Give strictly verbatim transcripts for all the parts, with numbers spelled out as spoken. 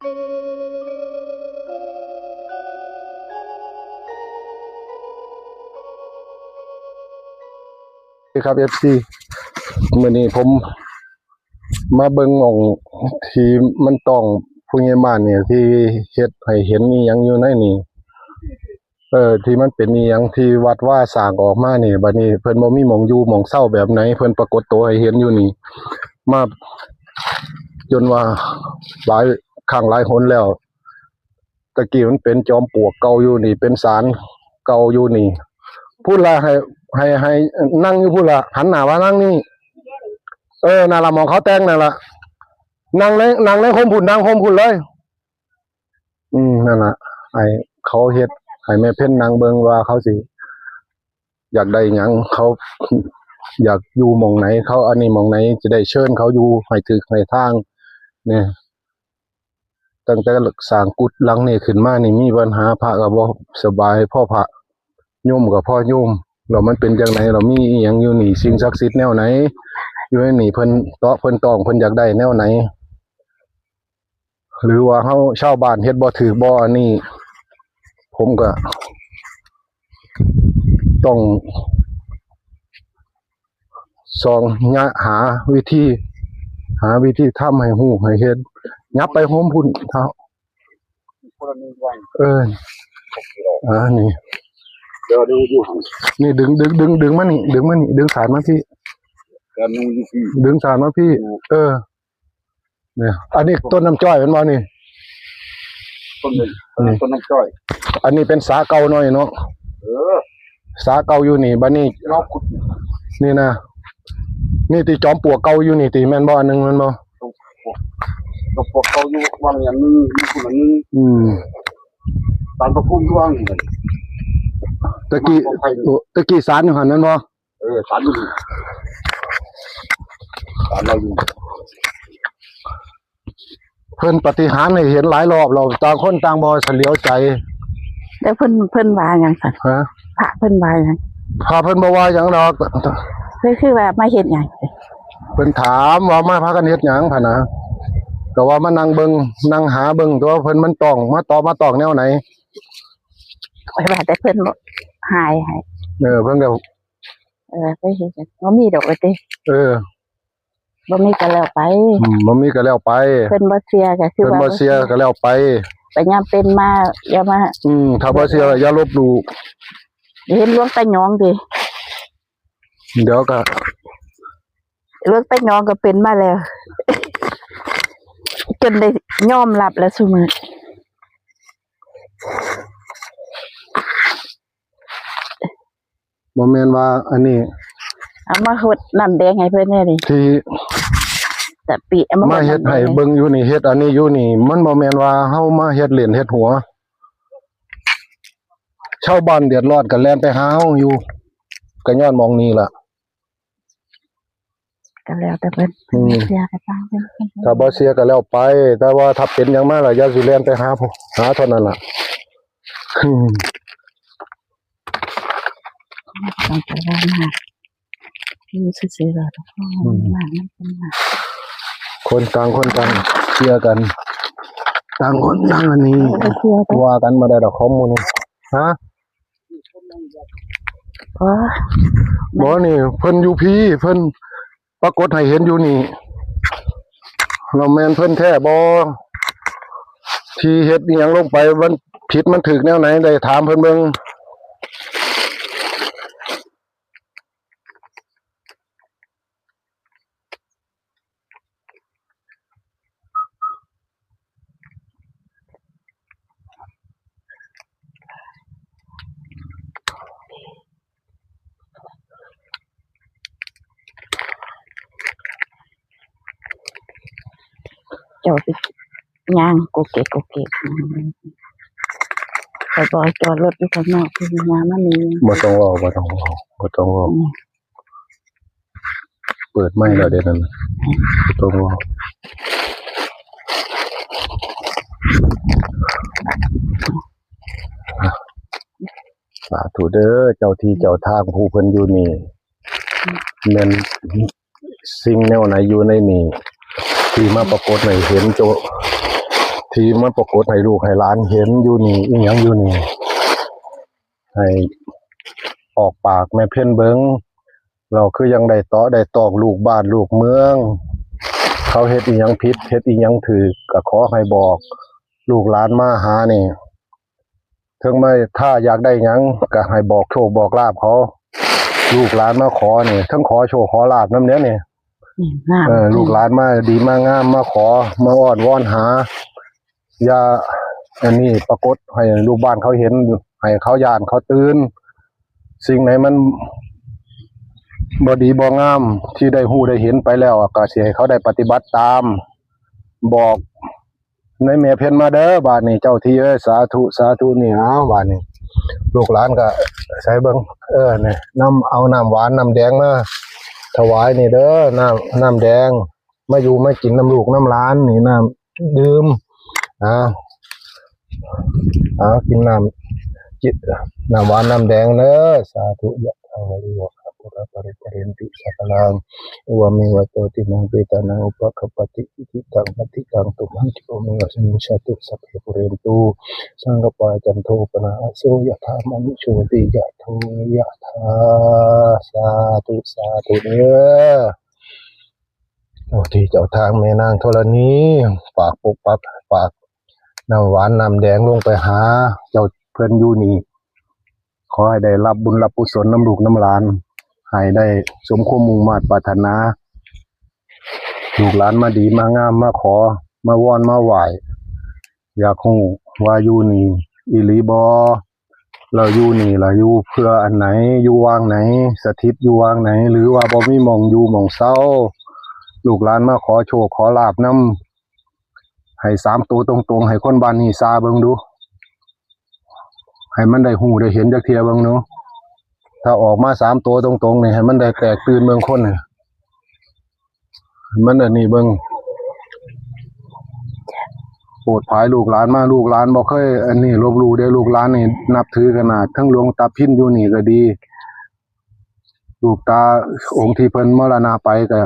ครับ เอฟซี มื้อนี้ผมมาเบิ่งหม่องที่มันต้อง ผู้ใหญ่บ้านเนี่ยที่เฮ็ดให้เห็นอีหยังอยู่ในนี่ เออ ที่มันเป็นอีหยังที่วัดวาสร้างออกมานี่ บัดนี้เพิ่นบ่มีหม่องอยู่หม่องเซาแบบไหน เพิ่นปรากฏตัวให้เห็นอยู่นี่ มาจนว่าหลายครั้งหลายหนแล้ว ตะกี้มันเป็นจอมปลวกเก่าอยู่นี่ เป็นศาลเก่าอยู่นี่ พูดละให้ ให้ ให้นั่งอยู่พูดละ หันหน้ามานั่งนี่ เออ นั่นละ หม่องเขาแต่งนั่นละ นั่งใน นั่งในโฮมพู้น นั่งโฮมพู้นเลย อืม นั่นละ ให้เขาเฮ็ด ให้แม่เพ็ญนั่งเบิ่งว่าเขาสิ อยากได้หยัง เขาอยากอยู่หม่องไหน เขาอันนี้หม่องไหน จะได้เชิญเขาอยู่ให้ถืกให้ทาง เนี่ย ตั้งแต่สร้างกุฏิหลังนี้ขึ้นมานี่มีปัญหา พระก็บ่สบาย พ่อพระ โยมก็พ่อโยม แล้วมันเป็นจังไหน เรามีอีหยังอยู่นี่ สิ่งศักดิ์สิทธิ์แนวไหน อยู่ในนี่เพิ่นเตาะเพิ่นต้อง เพิ่นอยากได้แนวไหน หรือว่าเฮาชาวบ้านเฮ็ดบ่ถืกบ่ อันนี้ ผมก็ต้องส่องหาวิธี หาวิธีทำให้ฮู้ให้เห็น ยับไปโฮมพู้นเท้า คนละหนึ่งวัน เออ หกกิโล อ่า นี่ เดี๋ยวดูอยู่หั่น นี่ดึง ดึง ดึง ดึงมานี่ ดึงมานี่ ดึงสายมาพี่ เดี๋ยวดูอยู่พี่ ดึงสายมาพี่ อืม เออ เนี่ย อันนี้ต้นน้ำจ้อยแม่นบ่นี่ ต้นหนึ่ง อืม ต้นน้ำจ้อย อันนี้เป็นสาเก่าหน่อยเนาะ เออ สาเก่าอยู่นี่ บัดนี้ เราขุด นี่นะ นี่ที่จอมปลวกเก่าอยู่นี่ติ แม่นบ่ อันหนึ่งแม่นบ่ จอมปลวก จอมปลวกเก่าอยู่วังอย่างหนึ่ง มีคนอันหนึ่ง อืม ศาลพระภูมิอยู่วังหนึ่ง ตะกี้ วังไผ่ ตะกี้ศาลอยู่หั่นแม่นบ่ เออ ศาลอยู่นี่ ศาลเราอยู่ เพิ่นปาฏิหาริย์ให้เห็นหลายรอบแล้ว ต่างคนต่างบ่เฉลียวใจ แล้วเพิ่น เพิ่นว่าหยังซั่น ฮะ พระเพิ่นว่าหยัง พระเพิ่นบ่ว่าหยังดอก คือ คือว่ามาเฮ็ดหยัง เพิ่นถามว่ามาพากันเฮ็ดหยังพะนะ ก็ว่ามานั่งเบิ่ง นั่งหาเบิ่งตัวเพิ่นมันต้อง มาตอบมาต้องแนวไหน ข้อยว่าแต่เพิ่นบ่หายให้ เออ เพิ่นก็ เออ ไปเฮ็ดหยัง บ่มีดอกว่าติ เออ บ่มีก็แล้วไป อืม บ่มีก็แล้วไป เพิ่นบ่เชื่อก็คือ เพิ่น ว่า บ่เชื่อก็แล้วไป ไปยามเป็นมาอย่ามา อืม ถ้าบ่เชื่ออย่าลบหลู่ เห็นหลวงตาหยองติ เดี๋ยวก็ หลวงตาหยองก็เป็นมาแล้ว จนได้ยอมรับแล้วซุมื้อ บ่แม่นว่าอันนี้ เอามาหดน้ำแดงให้เพิ่นแหน่นี่ ที่ แต่ปีเอามา มาเฮ็ดให้เบิ่งอยู่นี่ เฮ็ดอันนี้อยู่นี่ มันบ่แม่นว่าเฮามาเฮ็ดเล่นเฮ็ดหัว ชาวบ้านเดือดร้อนก็แล่นไปหาเฮาอยู่ ก็ย้อนหม่องนี้ล่ะ ก็แล้วแต่เพิ่น อืม เชื่อก็ตามเพิ่น ถ้าบ่เชื่อก็แล้วไป แต่ว่าถ้าเป็นหยังมาล่ะ อย่าสิแล่นไปหาผู้ หาเท่านั้นล่ะ อืม ต้องไปว่ามา อยู่ซื่อๆ ดอก อืม มันเป็นหยัง คนต่างคนต่างเชื่อกัน ต่างคนต่างอันนี้ เออ เชื่อกัน ว่ากันบ่ได้ดอก ข้อมูลนี่ ฮะ โอ้ บ่ นี่เพิ่นอยู่พี้ เพิ่นปรากฏให้เห็นอยู่นี่ เราแม่นเพิ่นแท้บ่ ที่เฮ็ดอีหยังลงไป มันผิดมันถูกแนวไหน ได้ถามเพิ่นเบิ่ง เจ้าไปย่างโกเกะโกเกะ อืม ข้อยบอกจอดรถอยู่ข้างนอก คือย่างมานี่ บ่ต้องเว้า บ่ต้องเว้า บ่ต้องเว้า อืม เปิดไมค์แล้วเด้นั่นน่ะ บ่ต้องเว้า สาธุเด้อ เจ้าที่เจ้าทางผู้เพิ่นอยู่นี่ แม่นสิ่งแนวไหนอยู่ในนี่ ที่มาปรากฏให้เห็นโต ที่มาปรากฏให้ลูกให้หลานเห็นอยู่นี่ อีหยังอยู่นี่ ให้ออกปากแม่เพ็ญเบิ่ง เราคือยังได้เตาะได้ตอกลูกบ้านลูกเมือง เขาเฮ็ดอีหยังผิด เฮ็ดอีหยังถูก ก็ขอให้บอก ลูกหลานมาหานี่ เทิงมาถ้าอยากได้หยังก็ให้บอกโชคบอกลาภเขา ลูกหลานมาขอนี่ เทิงขอโชคขอลาภนำเด้อนี่ นี่งาม เออ ลูกหลานมาดีมางามมาขอ มาอ้อนวอนหา อย่าอันนี้ปรากฏให้ลูกบ้านเขาเห็น ให้เขาย้านเขาตื่น สิ่งไหนมันบ่ดีบ่งาม ที่ได้ฮู้ได้เห็นไปแล้ว ก็สิให้เขาได้ปฏิบัติตาม บอกในแม่เพ็ญมาเด้อ บาดนี้เจ้าที่เอ้ย สาธุ สาธุ นี่ เอา บาดนี้ ลูกหลานก็ใส่เบิ่ง เออ นี่ นำเอาน้ำหวานน้ำแดงมาถวายนี่เด้อ น้ำ น้ำแดง มาอยู่มากินนำลูกนำหลานนี่ น้ำดื่ม อ่า อ่า กินน้ำ กินน้ำหวานน้ำแดงเด้อ สาธุ ยะถาวาริวะหาปุราปริปเรนติสาคารัง เอวะเมวะโตตินังเปตานังอุปะคัปปะติ อิจิตังปัตติตังตุมหังคิปะเมวะสมิชฌาตุ สัพเพปุเรนตุ สังกปปาจันโทปะนะหะโส ยะถามะนิโชติ ยะโท ยะถา สาธุ สาธุ เด้อ เจ้าที่เจ้าทางแม่นางธรณี ฝากปกปัก ฝากน้ำหวานน้ำแดงลงไปหา เจ้าเพิ่นอยู่นี่ ขอให้ได้รับบุญรับกุศลนำลูกนำหลาน ให้ได้สมความมุ่งมาดปรารถนา ลูกหลานมาดีมางามมาขอ มาวอนมาไหว้ อยากฮู้ว่าอยู่นี่อีหลีบ่ เราอยู่นี่ เราอยู่เพื่ออันไหน อยู่วางไหน สถิตอยู่วางไหน หรือว่าบ่มีหม่องอยู่หม่องเซา ลูกหลานมาขอโชคขอลาภนำ ให้สามตัวตรงๆ ให้คนบ้านนี้ซาเบิ่งดู ให้มันได้ฮู้ได้เห็นจักเทื่อเบิ่งดู ถ้าออกมาสามตัวตรงๆ นี่ ให้มันได้แตกตื่นเบิ่งคนนี่ ให้มันอันนี้เบิ่ง โปรดภายลูกหลานมา ลูกหลานบ่เคยอันนี้ลบหลู่เด้ ลูกหลานนี่นับถือขนาด ทั้งหลวงตาพิณอยู่นี่ก็ดี ลูกตาองค์ที่เพิ่นมรณะไปก็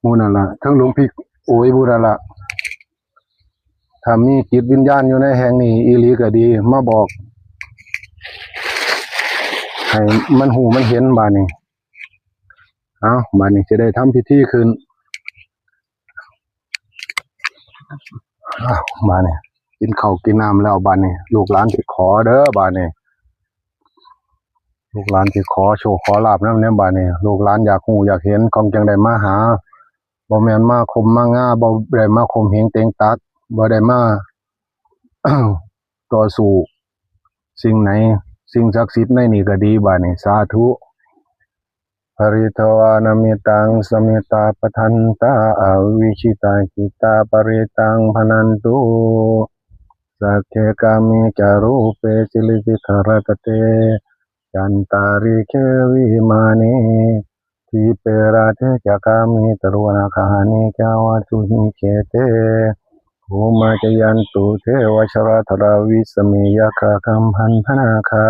หมู่นั่นล่ะ ทั้งหลวงพี่โอ๋ยหมู่นั่นล่ะ ถ้ามีจิตวิญญาณอยู่ในแห่งนี้อีหลีก็ดี มาบอก ให้มันฮู้มันเห็นบาดนี้ เอา บาดนี้จะได้ทำพิธีขึ้น เอา บาดนี้ กินข้าวกินน้ำแล้วบาดนี้ ลูกหลานสิขอเด้อบาดนี้ ลูกหลานสิขอโชคขอลาภนำเนี่ยบาดนี้ ลูกหลานอยากฮู้อยากเห็น ของจังได้มาหา บ่แม่นมาข่มมางา บ่ได้มาข่มเหงเต็งตัก บ่ได้มา ต่อสู้สิ่งไหน สิ่งศักดิ์สิทธิ์ในนี่ก็ดีบาดนี้ สาธุ ปริตวานมิตังสมิตาปทันตา อวิชิตาจิตาปริตังพนันตุ สักเคกามิจารูเปสิลิสิขารตเต จันตาริเควิมาเน ทีเปราเทจกามิตรุวนาคาหานิจาวาสุหิเขเต ภูมาจยันตุเทวชราธราวิสเมยักขาคัมพันธนาคา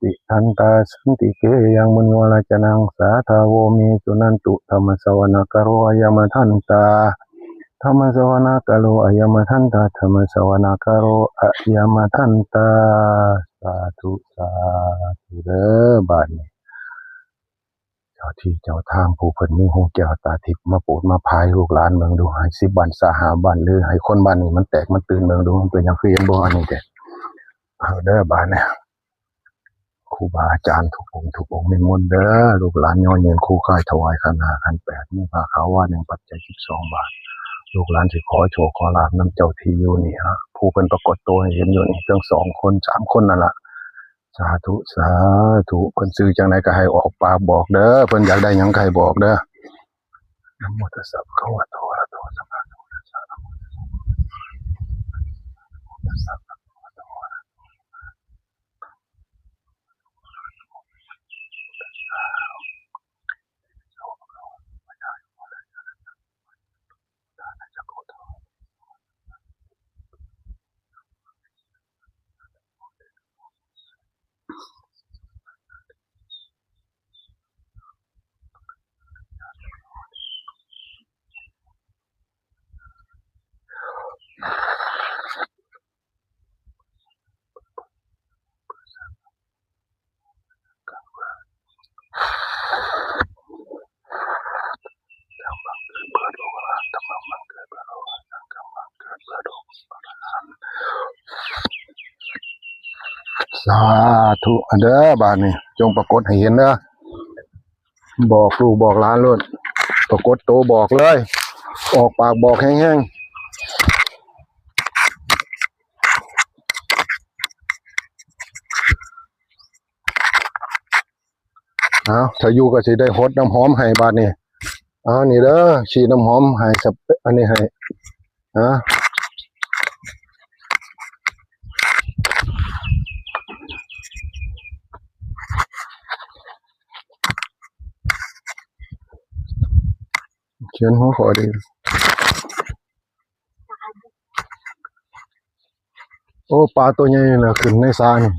ติทันตาสันติเกยังมุนิวรจนังสาทาโวมีสุนันตุ ธรรมสวนาการโรอายมทันตา ธรรมสวนาการโรอายมทันตา ธรรมสวนาการโรอายมทันตา สาธุ สาธุ เด้อบาดนี้ เจ้าที่เจ้าทางผู้เพิ่นมีหูแก้วตาทิพย์มาโปรดมาพายลูกหลานเบิ่งดู ให้สิบบ้านซาหาบ้าน หรือให้คนบ้านนี้มันแตกมันตื่นเบิ่งดู มันเป็นหยังคือเห็นบ่อันนี้แท้ เอาเด้อบาดนี้ ครูบาอาจารย์ทุกองค์ทุกองค์นิมนต์เด้อ ลูกหลานย่อยืนคู่ค่ายถวายขันห้าขันแปด มีผ้าขาวว่าหนึ่ง ปัจจัยสิบสองบาท ลูกหลานสิขอโชคขอลาภนำเจ้าที่อยู่นี่ฮะ ผู้เพิ่นปรากฏตัวให้เห็นอยู่นี่ ทั้งสองคนสามคนนั่นล่ะ สาธุ สาธุ เพิ่นชื่อจังใดก็ให้ออกปากบอกเด้อ เพิ่นอยากได้หยังก็ให้บอกเด้อ นะโมตัสสะภะคะวะโต อะระหะโต สัมมาสัมพุทธัสสะ นะโมตัสสะ นะโมตัสสะ ภะคะวะโต อะระหะโต สัมมาสัมพุทธัสสะ สาธุเด้อบาดนี้ จงปรากฏให้เห็นเด้อ บอกลูกบอกหลานโลด ปรากฏโตบอกเลย ออกปากบอกแฮงๆ เอาถ้าอยู่ก็สิได้หดน้ำหอมให้บาดนี้ เอานี่เด้อ ฉีดน้ำหอมให้สเปรย์อันนี้ให้ อ่ะ เขียนหัวข้อดี โอ้ ปลาตัวใหญ่เลยขึ้นในสระนี่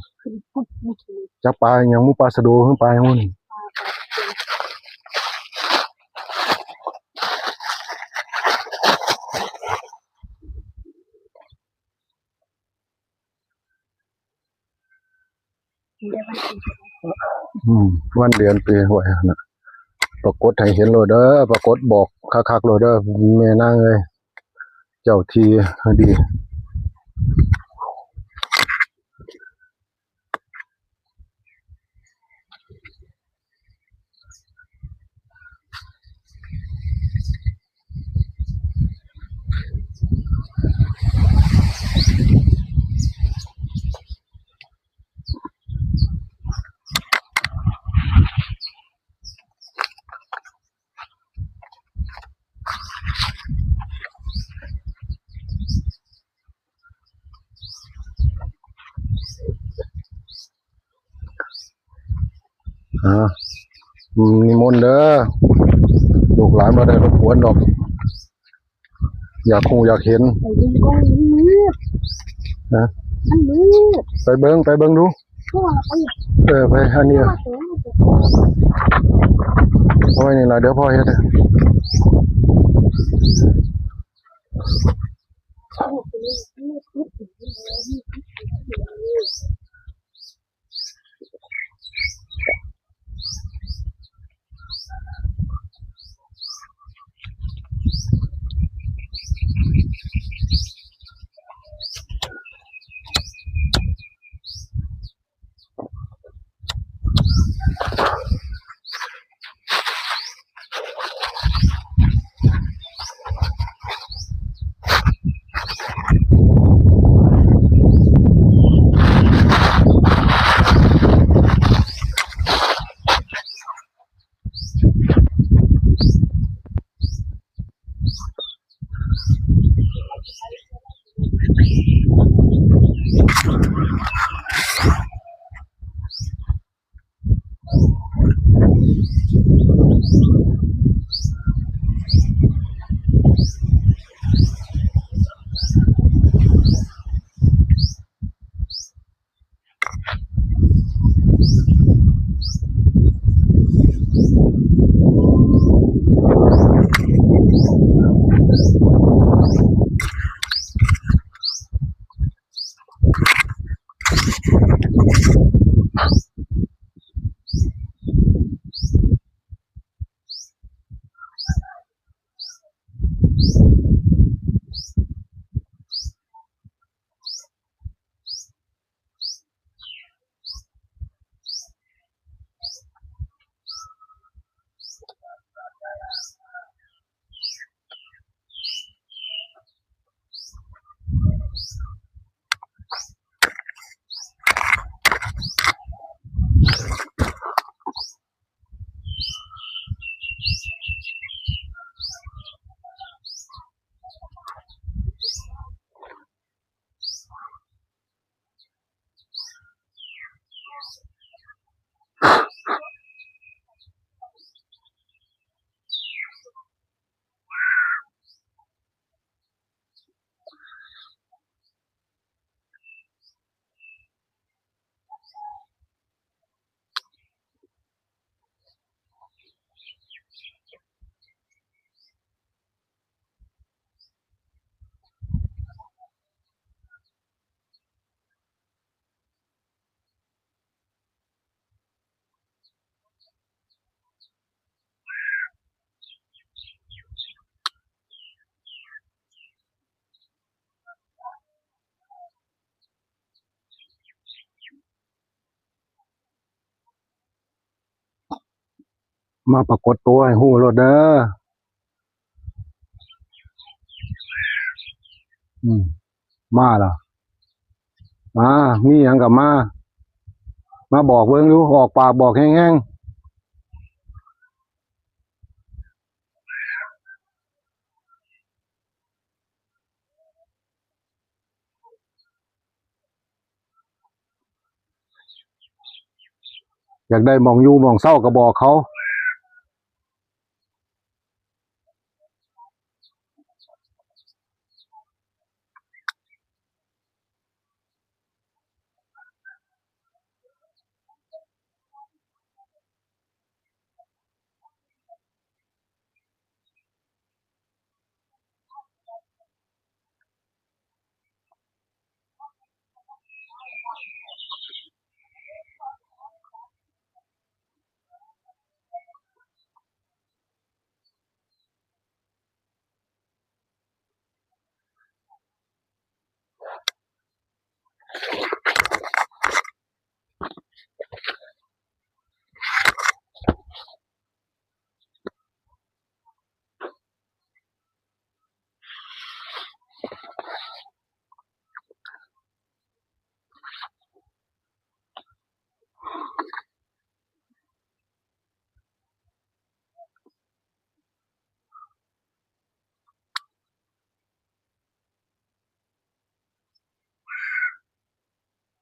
จักปลาหยัง หมู่ปลาสะโดหรือปลาหยังนี่ อืม วันเดือนปีไว้นะ ปรากฏให้เห็นโลดเด้อ ปรากฏบอกคักๆโลดเด้อ แม่นางเอ้ย เจ้าที่ดี อ่า นิมนต์เด้อ ลูกหลานบ่ได้รบกวนดอก อยากฮู้อยากเห็น ไปเบิ่งก่อน มันมืด นะ มันมืด ไปเบิ่ง ไปเบิ่งดู พ่อไป เออ ไป อันนี้ พ่อไป โอ้ย นี่ล่ะ เดี๋ยวพ่อเฮ็ดให้ มาปรากฏตัวให้ฮู้โลดเด้อ อืม มาล่ะ มา มีหยังก็มา มาบอกเบิ่งดู ออกปากบอกแฮงๆ อยากได้หม่องอยู่หม่องเซาก็บอกเขา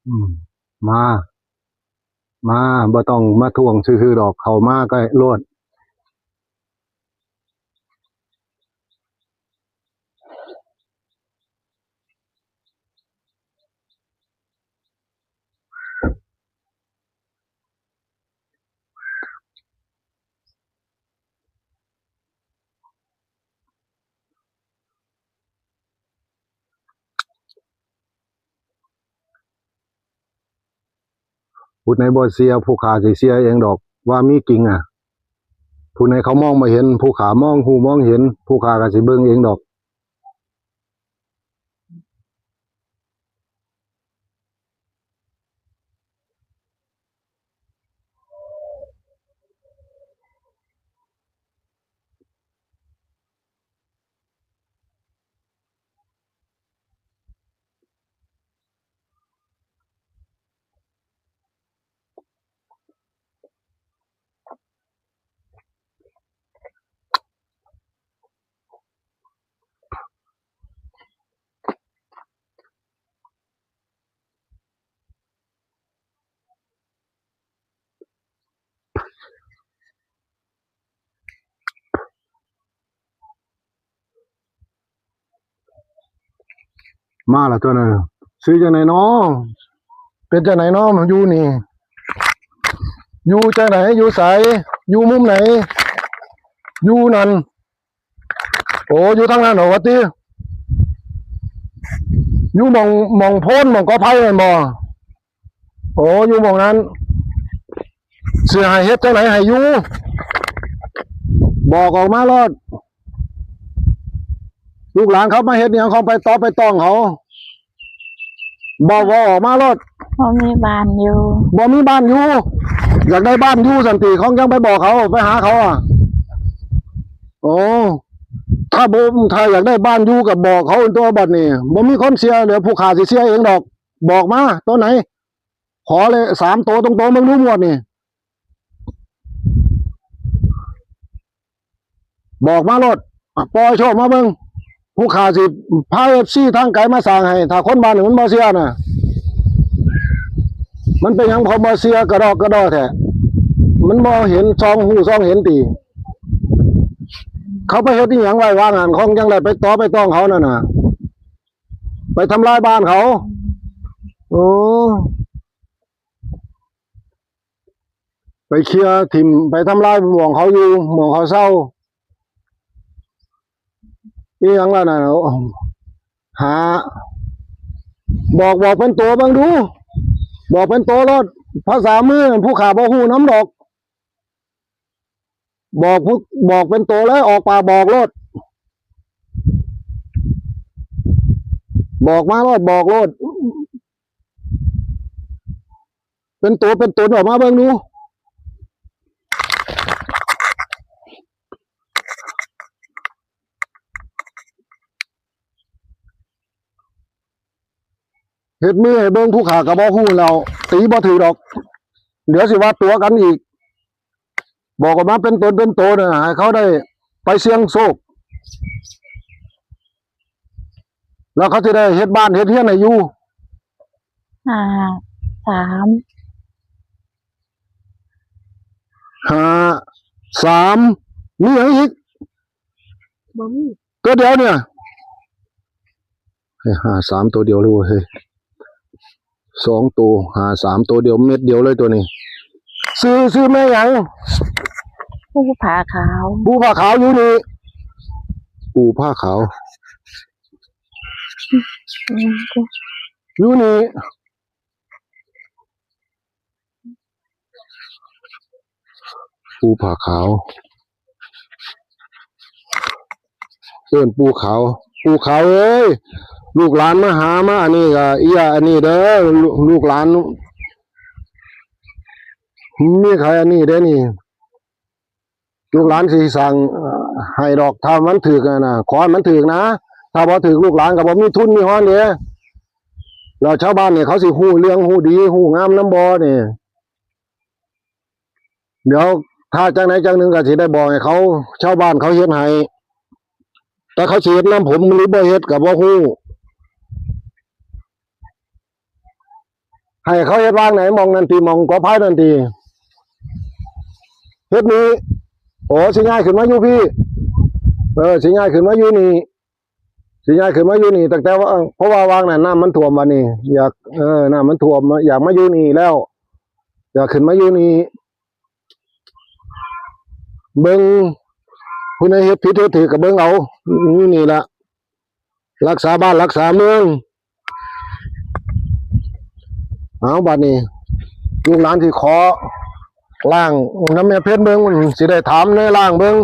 อืม มา มา บ่ต้องมาทวงซื่อๆดอก เข้ามาก็โลด ผู้ใดบ่เชื่อ ผู้ข้าสิเชื่อเองดอก ว่ามีจริงอะ ผู้ใดเขามองบ่เห็น ผู้ข้ามองฮู้มองเห็น ผู้ข้าก็สิเบิ่งเองดอก มาละตัวนั้น ชื่อจังได๋น้อ เป็นจังได๋น้อ อยู่นี่ อยู่จังได๋ อยู่ไส อยู่มุมไหน อยู่นั่น โอ้ อยู่ทางนั้นเหรอวะติ อยู่หม่อง หม่องโพน หม่องกอไผ่แม่นบ่ โอ้ อยู่หม่องนั้น สิให้เฮ็ดจังได๋ให้อยู่ บอกออกมาโลด ลูกหลานเขามาเฮ็ดอิหยังของไปต่อไปต้องเขา บอกว่าออกมาโลด บ่มีบ้านอยู่ บ่มีบ้านอยู่ อยากได้บ้านอยู่ซั่นติ ของจังไปบอกเขา ไปหาเขาอะ โอ้ ถ้าบ่ ถ้าอยากได้บ้านอยู่ก็บอกเขาตัวบัดนี้ บ่มีคนเชื่อ เดี๋ยวผู้ข้าสิเชื่อเองดอก บอกมา ตัวไหน ขอเลย สามตัวตรงๆ เบิ่งดูงวดนี่ บอกมาโลด อ่ะ ปล่อยโชคมาเบิ่ง ผู้ข้าสิพา เอฟซี ทางไกลมาสร้างให้ ถ้าคนบ้านนี่มันบ่เชื่อน่ะ มันเป็นหยังพอบ่เชื่อกระดอกกระดอแท้ มันบ่เห็นซองหูซองเห็นติ เขาไปเฮ็ดอิหยังไว้ว่างั้น ของจังได๋ไปต่อไปต้องเขานั่นน่ะ ไปทำลายบ้านเขา โอ้ ไปเคลียร์ถิ่ม ไปทำลายหม่องเขาอยู่ หม่องเขาเซา อีหยังล่ะน่ะ หา บอก บอกเป็นตัวเบิ่งดู บอกเป็นตัวโลด ภาษามือผู้ข้าบ่ฮู้นำดอก บอกผู้ บอกเป็นตัวเลย ออกปากบอกโลด บอกมาโลด บอกโลด เป็นตัวเป็นตนออกมาเบิ่งดู เฮ็ดมือให้เบิ่งผู้ขาก็บ่ฮู้แล้ว ตีบ่ถืกดอก เดี๋ยวสิว่าตั๋วกันอีก บอกออกมาเป็นตนเป็นโตน่ะ ให้เขาได้ไปเสี่ยงโชค แล้วเขาสิได้เฮ็ดบ้านเฮ็ดเรือนให้อยู่ ห้า สาม ห้า สาม มีหยังอีก บ่มี ตัวเดียวเนี่ย เฮ้ย ห้า สาม ตัวเดียวเลยเว้ย เฮ้ย สองตัว ห้า สาม ตัวเดียว เม็ดเดียวเลยตัวนี้ ชื่อ ชื่อแม่หยัง ภูผาขาว ภูผาขาวอยู่นี่ ภูผาขาว อืม อยู่นี่ ภูผาขาว เอิ้นปู่ขาว ปู่ขาวเอ้ย ลูกหลานมาหามา อันนี้ก็เอี้ย อันนี้เด้อ ลูก ลูกหลาน มีใครอันนี้เด้อนี่ ลูกหลานสิสั่ง เอ่อ ให้ดอก ถ้ามันถืกอะนะ ขอให้มันถืกนะ ถ้าบ่ถืกลูกหลานก็บ่มีทุนมีฮ้อนเด้ แล้วชาวบ้านนี่เขาสิฮู้เรื่องฮู้ดีฮู้งามนำบ่นี่ เดี๋ยวถ้าจังใดจังหนึ่งก็สิได้บอกให้เขา ชาวบ้านเขาเฮ็ดให้ แต่เขาสิเฮ็ดนำผมหรือบ่เฮ็ดก็บ่ฮู้ ให้เขาเฮ็ดวางไหน หม่องนั่นติ หม่องกอไผ่นั่นติ เฮ็ดนี่ โอ้ สิย้ายขึ้นมาอยู่พี้ เออ สิย้ายขึ้นมาอยู่นี่ สิย้ายขึ้นมาอยู่นี่ ตั้งแต่ว่า เพราะว่าวางนั้นน้ำมันท่วม บัดนี้ อยาก เออ น้ำมันท่วม อยากมาอยู่นี่แล้ว อยากขึ้นมาอยู่นี่ เบิ่ง ผู้ใดเฮ็ดผิดเฮ็ดถูกก็เบิ่งเอา อยู่นี่ล่ะ รักษาบ้านรักษาเมือง เอาบัดนี้ ลูกหลานสิขอล่างนำแม่เพ็ญเบิ่ง สิได้ถามในล่างเบิ่ง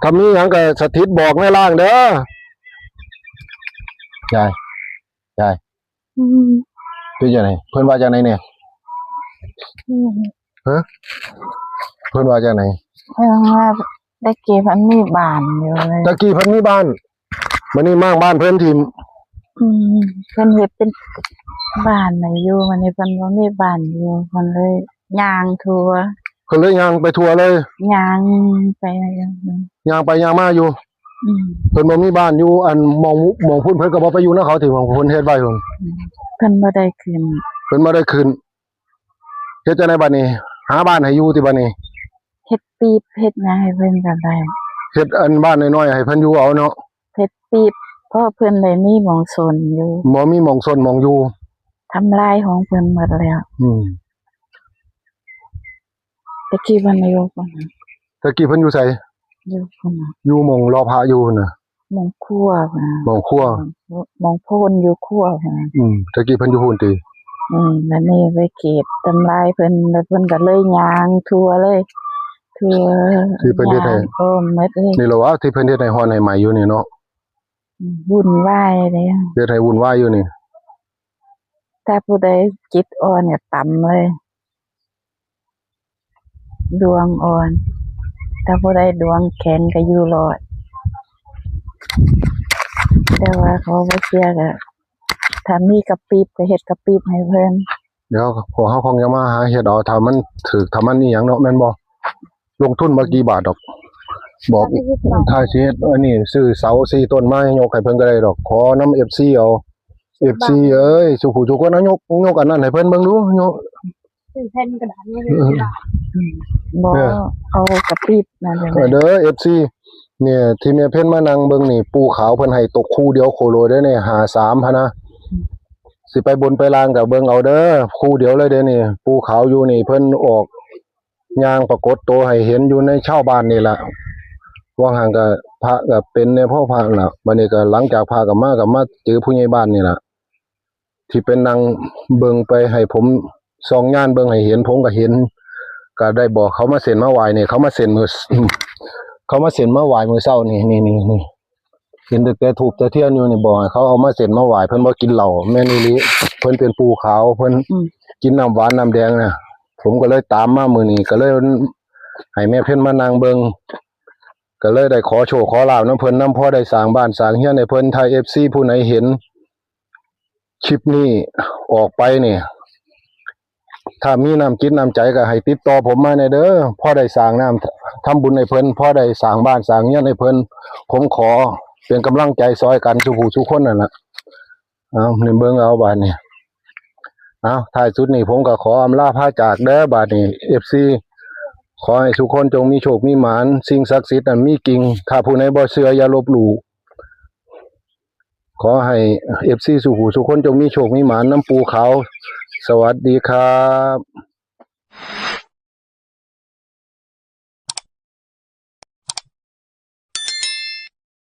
ถ้ามีหยังก็สถิตบอกในล่างเด้อ ยาย ยาย อืม เป็นจังได๋ เพิ่นว่าจังได๋เนี่ย อืม ฮะ เพิ่นว่าจังได๋ เพิ่นว่าแต่กี้เพิ่นมีบ้านอยู่เลย แต่กี้เพิ่นมีบ้าน บัดนี้ม้างบ้านเพิ่นถิ่ม อืม เพิ่นเฮ็ดเป็นบ้านให้อยู่ บัดนี้เพิ่นบ่มีบ้านอยู่ เพิ่นเลยย่างทั่ว เพิ่นเลยย่างไปทั่วเลย ย่างไป ย่างไปย่างมาอยู่ อืม เพิ่นบ่มีบ้านอยู่ อันหม่อง หม่องพุ้นเพิ่นก็บ่ไปอยู่นำเขาติ หม่องเพิ่นเฮ็ดไว้พุ้น อืม เพิ่นบ่ได้ขึ้น เพิ่นบ่ได้ขึ้น เฮ็ดจังได๋บัดนี้ หาบ้านให้อยู่ติบัดนี้ เฮ็ดปีบเฮ็ดหยังให้เพิ่นก็ได้ เฮ็ดอันบ้านน้อยๆให้เพิ่นอยู่เอาเนาะ เฮ็ดปีบ เพราะเพิ่นได้มีหม่องซ่อนอยู่ บ่มีหม่องซ่อนหม่องอยู่ ทำลายของเพิ่นหมดแล้ว อืม แต่กี้เพิ่นอยู่พุ้นน่ะ แต่กี้เพิ่นอยู่ไส อยู่พุ้นน่ะ อยู่หม่องหล่อพระอยู่พุ้นน่ะ หม่องครัวพุ้นน่ะ หม่องครัว หม่องโพนอยู่ครัวพุ้นน่ะ อืม แต่กี้เพิ่นอยู่พุ้นติ อืม บัดนี้ไปเขตทำลายเพิ่น แล้วเพิ่นก็เลยย่างทั่วเลย ทั่ว ที่เพิ่นเฮ็ดให้ ย่างอ้อมหมดเลย นี่แหละวะ ที่เพิ่นเฮ็ดให้ฮ้อนให้ไหม้อยู่นี่เนาะ อืม วุ่นวายเลย เฮ็ดให้วุ่นวายอยู่นี่ ถ้าผู้ใดจิตอ่อนก็ตำเลย ดวงอ่อน ถ้าผู้ใดดวงแข็งก็อยู่รอด แต่ว่าเขาบ่เชื่อก็ ถ้ามีกะปิบก็เฮ็ดกะปิบให้เพิ่น เดี๋ยวพวกเฮาคงจะมาหาเฮ็ดเอา ถ้ามันถืก ถ้ามันอีหยังเนาะ แม่นบ่ ลงทุนบ่กี่บาทดอก บอก ถ้าสิเฮ็ดอันนี้ ซื้อเสาสี่ต้นมายกให้เพิ่นก็ได้ดอก ขอนำ เอฟซี เอา เอฟซี เอ้ย สู่ผู้สู่คน เอายก ยกอันนั้นให้เพิ่นเบิ่งดู ยก ซื้อแผ่นกระดาษมาเลย เออ อืม บ่ เออ เอากะปิบนั่นแหละ เออ เด้อ เอฟซี เนี่ย ที่แม่เพ็ญมานั่งเบิ่งนี่ ปู่ขาวเพิ่นให้ตกคู่เดียวโคโลเด้อเนี่ย ห้าสาม พะนะ สิไปบนไปล่างก็เบิ่งเอาเด้อ คู่เดียวเลยเด้อนี่ ปู่ขาวอยู่นี่ เพิ่นออก ย่างปรากฏตัวให้เห็นอยู่ในชาวบ้านนี่ล่ะ ว่างหั่นก็พระก็เป็นแน่พ่อพระล่ะ บัดนี้ก็หลังจากพระก็มา ก็มาเจอผู้ใหญ่บ้านนี่ล่ะ ที่ไปนั่งเบิ่งไปให้ผมส่องญาณเบิ่งให้เห็น ผมก็เห็น ก็ได้บอกเขามาเส้นมาไหว้นี่ เขามาเส้นมื้อ เขามาเส้นมาไหว้มื้อเช้านี่ นี่ นี่ นี่ เห็นแต่ แต่ธูปแต่เทียนอยู่นี่ บอกให้เขาเอามาเส้นมาไหว้ เพิ่นบ่กินเหล้า แม่นอีหลี เพิ่นเป็นปู่ขาว เพิ่น อืม กินน้ำหวานน้ำแดงนะ ผมก็เลยตามมามื้อนี้ ก็เลยให้แม่เพ็ญมานั่งเบิ่ง ก็เลยได้ขอโชคขอลาภนำเพิ่นนำ พอได้สร้างบ้านสร้างเรือนให้เพิ่น ถ้า เอฟซี ผู้ไหนเห็นคลิปนี้ ออกไปนี่ ถ้ามีน้ำจิตน้ำใจก็ให้ติดต่อผมมาแหน่เด้อ พอได้สร้างน้ำ ทำบุญให้เพิ่น พอได้สร้างบ้านสร้างเรือนให้เพิ่น ผมขอเป็นกำลังใจซอยกันสู่ผู้สู่คนนั่นล่ะ เอานี่เบิ่งเอาบาดนี้ เอาท้ายสุดนี่ผมก็ขออำลาพาจากเด้อบาดนี้ เอฟซี ขอให้ทุกคนจงมีโชคมีหมาน สิ่งศักดิ์สิทธิ์นั้นมีจริง ถ้าผู้ใดบ่เชื่ออย่าลบหลู่ ขอให้ เอฟซี สู่ผู้สู่คนจงมีโชคมีหมานนำปู่ขาว สวัสดีครับ